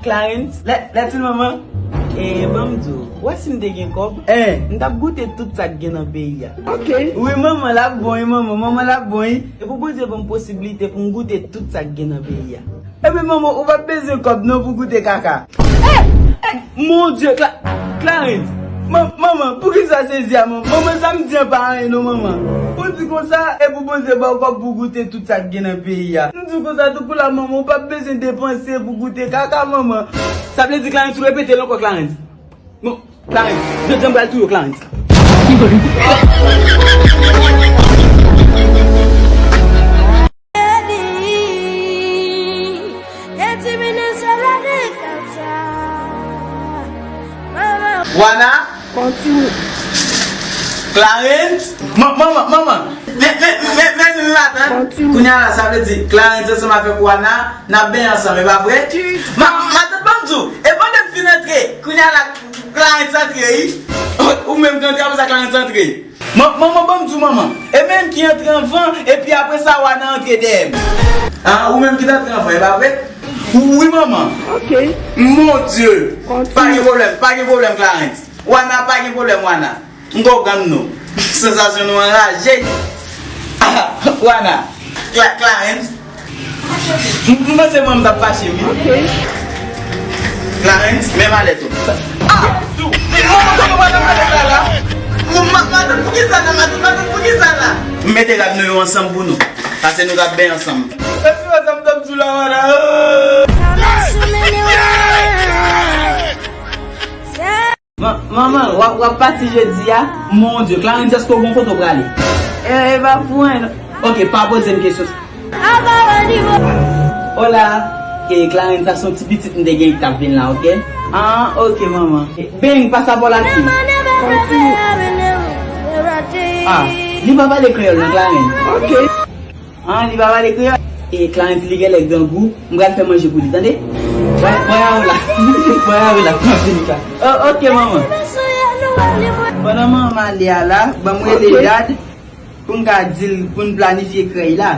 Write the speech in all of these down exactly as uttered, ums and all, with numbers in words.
Clarence, lè, lè ti manman. E, ban m di w, w wè si m te gen kòb, eh, m t ap goute tout sa k gen nan peyi a. Ok. Wi, manman, l ap bon, wi, manman, manman, l ap bon, wi. E pou Bondye ban m posiblite pou m goute tout sa k gen nan peyi a. Ebyen, manman, ou p ap bezwen kòb non pou goute kaka. Eh! Eh! Mon Dieu, Cla-, Clarence! Man-, manman, poukisa sezi a, manman? Manman, sa m di an pa anyen non, manman. Ou di konsa, e pou Bondye ba w kòb pou goute tout sa k gen nan peyi a. M di konsa, tou kou la, manman, ou p ap bezwen depanse pou goute kaka, manman. Sa vle di, Clarence, ou repete l ankò, Clarence. Bon, Clarence, jodi a m pral touye w, Clarence. Wana. Kontinye. Clarence. Man-, manman, manman. Men, men, men, men, men, matant. Kontinye. Kounye a la, sa vle di, Clarence ansanm avèk Wana, n ap benyen ansanm, e pa vre? Ma-, matant, ban m di w, e pandan m fin antre, kounye a la, Clarence antre, wi. Ou menm ki antre, apre sa, Clarence antre. Man-, manman, ban m di w, manman. E menm ki antre anvan, epi apre sa, Wana antre dèyè m. Ah, ou menm ki t antre anvan, e pa vre? Wi, manman. Ok. Mon Dieu. Kontinye. Pa gen pwoblèm, pa gen pwoblèm, Clarence. Wana, pa gen pwoblèm, Wana. M konprann nou. Sansasyon nou anraje. Wana. Cla-, Clarence. M, m panse mwen m t ap fache, wi. Ok. Clarence, men malèt ou. Ah! Manman, kote w al nan malèt la, la? Manman, matant, poukisa la, matant, matant, poukisa la? M mete rad nou yo ansanm pou nou. Pase nou t ap benyen ansanm. Epi wè sa m t ap di w la, Wana. Man-, manman, w ap, w ap pati jodi a? Mon Dieu, Clarence, èske w gen kote w prale? E, e pa pou anyen non. Ok, pa poze m kesyon. Hola. E Clarence, sa se yon ti pitit m te gen ki t ap vin la, ok? Ah, ok, manman. Beng, pase a pa w la, ti. Ah, li pa pale kreyòl non, Clarence. Ok. Ah, li pa pale kreyòl. E Clarence, li genlè grangou. M pral fè manje pou li, tande? Mwen, mwen avè w la. Mwen avè w la. M ap vini, Clarence. Oh, ok, manman. Pandan manman ale a la, ban m rele Dad pou m ka di l, pou n planifye krèy la.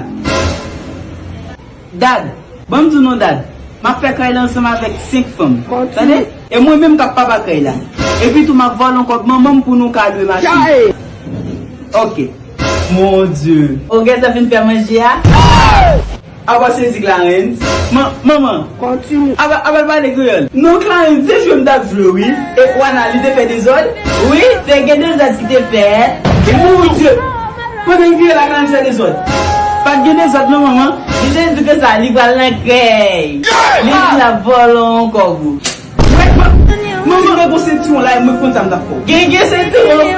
Dad, ban m di w non, Dad. M ap fè krèy la ansanm avèk senk fanm. Tande? E mwen menm k ap papa krèy la. Epi tou, m ap vòlè yon kòb manman m pou nou ka lwe machin. Ok. Mon Dieu. Ou gentan fin fè manje a? Apa sezi, Clarence. Man-, manman. Kontinye. Apa, apa l pale kreyòl? Non, Clarence, se jwe m t ap jwe, wi. E Wana, li te fè dezòd? Wi, te gen dezòd ki te fèt. Mon Dieu. Pandan l kriye la, Clarence fè dezòd. Pa t gen dezòd non, manman. Li te di ke sa, li pral nan krèy. Li di l ap vòlè yon kòb ou. Mwen, mwen, mwen, mwen gon sentiwon la, mwen konn sa m t ap fè w. Gen, gen sentiwon.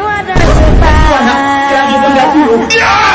Wana, se la m konn gati yo.